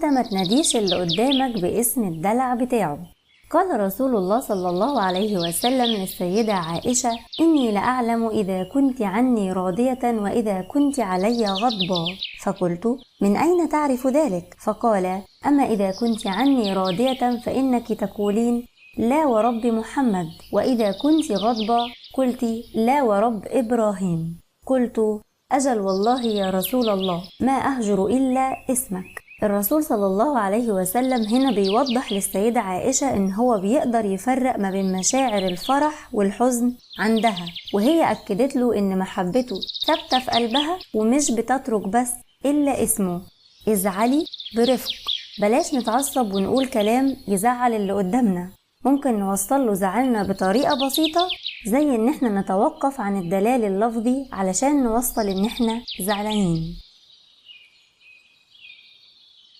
انت ما تناديش اللي قدامك باسم الدلع بتاعه. قال رسول الله صلى الله عليه وسلم للسيدة عائشة: إني لأعلم إذا كنت عني راضية وإذا كنت علي غضبا. فقلت: من أين تعرف ذلك؟ فقال: أما إذا كنت عني راضية فإنك تقولين لا ورب محمد، وإذا كنت غضبا قلت لا ورب إبراهيم. قلت: أجل والله يا رسول الله، ما أهجر إلا اسمك. الرسول صلى الله عليه وسلم هنا بيوضح للسيدة عائشة إن هو بيقدر يفرق ما بين مشاعر الفرح والحزن عندها، وهي أكدت له إن محبته ثابتة في قلبها ومش بتترك بس إلا اسمه. ازعلي برفق، بلاش نتعصب ونقول كلام يزعل اللي قدامنا. ممكن نوصل له زعلنا بطريقة بسيطة، زي إن احنا نتوقف عن الدلال اللفظي علشان نوصل إن احنا زعلانين.